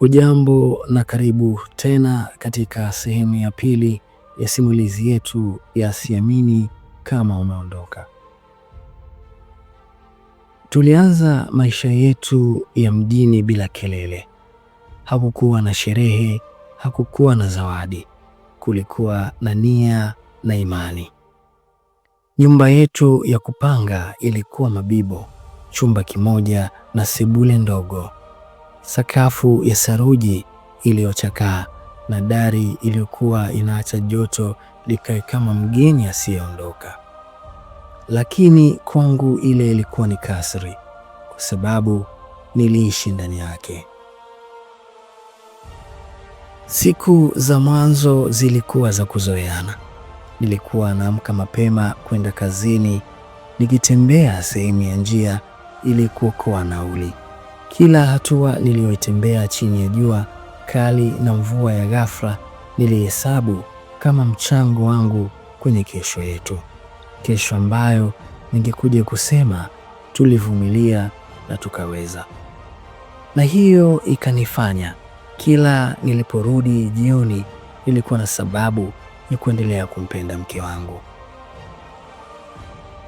Ujambo na karibu tena katika sehemu ya pili ya simulizi yetu ya Siamini Kama Umeondoka. Tulianza maisha yetu ya mjini bila kelele. Hakukuwa na sherehe, hakukuwa na zawadi. Kulikuwa na nia na imani. Nyumba yetu ya kupanga ilikuwa mabibo, chumba kimoja na sebule ndogo, sakafu ya saruji iliyochakaa na dari iliyokuwa inaacha joto likae kama mgeni asiyeondoka. Lakini kwangu ile ilikuwa ni kasri, kwa sababu niliishi ndani yake. Siku za mwanzo zilikuwa za kuzoeana. Nilikuwa naamka mapema kwenda kazini, nikitembea sehemu ya njia ili kuokoa nauli. Kila hatua niliyoitembea chini ya jua kali na mvua ya ghafla nilihesabu kama mchango wangu kwenye kesho yetu, kesho ambayo ningekuja kusema tulivumilia na tukaweza. Na hiyo ikanifanya kila niliporudi jioni nilikuwa na sababu ya kuendelea kumpenda mke wangu.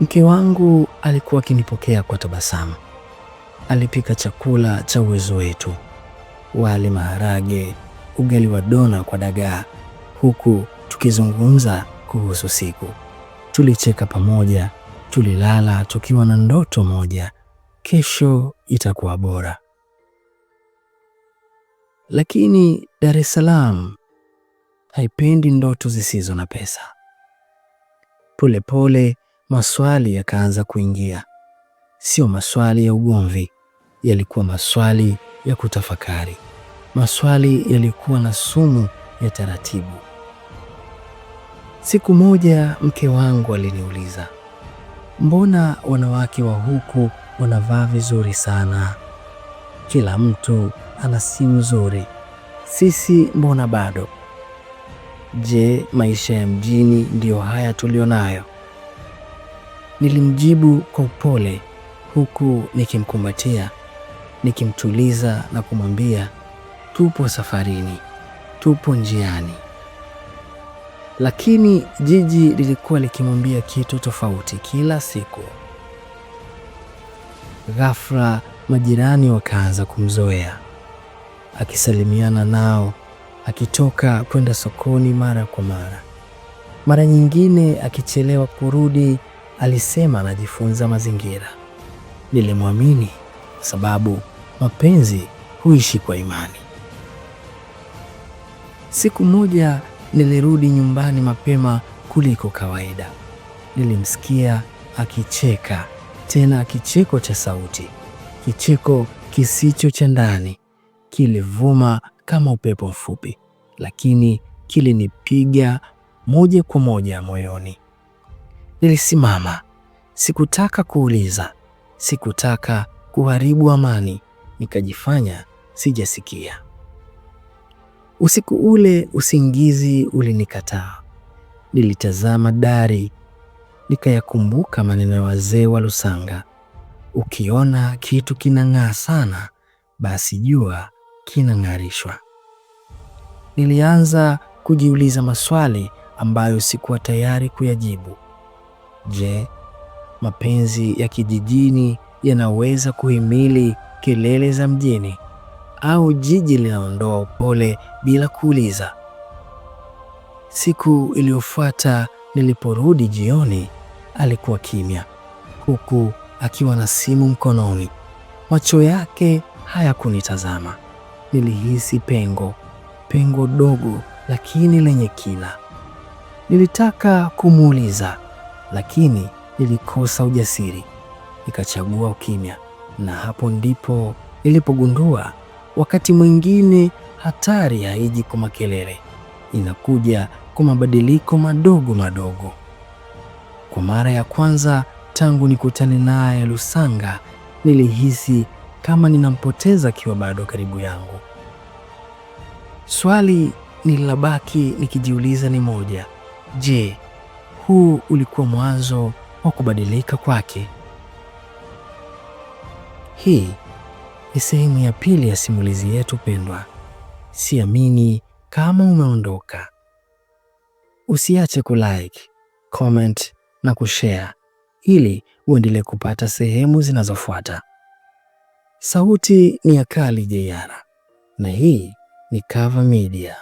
Mke wangu alikuwa akinipokea kwa tabasamu. Alipika chakula cha uwezo wetu, wali maharage, ugali wa dona kwa dagaa, huku tukizungumza kuhusu siku. Tulicheka pamoja, tulilala tukiwa na ndoto moja: kesho itakuwa bora. Lakini Dar es Salaam haipendi ndoto zisizo na pesa. Polepole maswali yakaanza kuingia. Sio maswali ya ugomvi, yalikuwa maswali ya kutafakari, maswali yalikuwa na sumu ya taratibu. Siku moja mke wangu aliniuliza, mbona wanawake wa huku wanavaa vizuri sana? Kila mtu ana simu nzuri, sisi mbona bado? Je, maisha ya mjini ndiyo haya tulionayo? Nilimjibu kwa upole huku nikimkumbatia, nikimtuliza na kumwambia tupo safarini, tupo njiani. Lakini jiji lilikuwa likimwambia kitu tofauti kila siku. Ghafla majirani wakaanza kumzoea, akisalimiana nao, akitoka kwenda sokoni mara kwa mara. Mara nyingine akichelewa kurudi, alisema anajifunza mazingira. Nilimwamini kwa sababu mapenzi huishi kwa imani. Siku moja nilirudi nyumbani mapema kuliko kawaida. Nilimsikia akicheka, tena kicheko cha sauti, kicheko kisicho cha ndani. Kilivuma kama upepo mfupi, lakini kilinipiga moja kwa moja moyoni. Nilisimama, sikutaka kuuliza, sikutaka kuharibu amani, nikajifanya sijasikia. Usiku ule usingizi ulinikataa. Nilitazama dari, nikayakumbuka maneno ya wazee wa Lusanga: ukiona kitu kinang'aa sana, basi jua kinang'arishwa. Nilianza kujiuliza maswali ambayo sikuwa tayari kuyajibu. Je, mapenzi ya kijijini yanaweza kuhimili kelele za mjini? Au jiji linaondoa upole bila kuuliza? Siku iliyofuata niliporudi jioni, alikuwa kimya, huku akiwa na simu mkononi. Macho yake hayakunitazama. Nilihisi pengo, pengo dogo lakini lenye kina. Nilitaka kumuuliza, lakini nilikosa ujasiri. Nikachagua ukimya, na hapo ndipo nilipogundua wakati mwingine hatari haiji kwa makelele, inakuja kwa mabadiliko madogo madogo. Kwa mara ya kwanza tangu nikutane naye Lusanga, nilihisi kama ninampoteza akiwa bado karibu yangu. Swali nililobaki nikijiuliza ni moja: je, huu ulikuwa mwanzo wa kubadilika kwake? Hii ni sehemu ya pili ya simulizi yetu pendwa. Siamini kama umeondoka. Usiache kulike, comment na kushare ili uendelee kupata sehemu zinazofuata. Sauti ni ya Kali JR na hii ni Cover Media.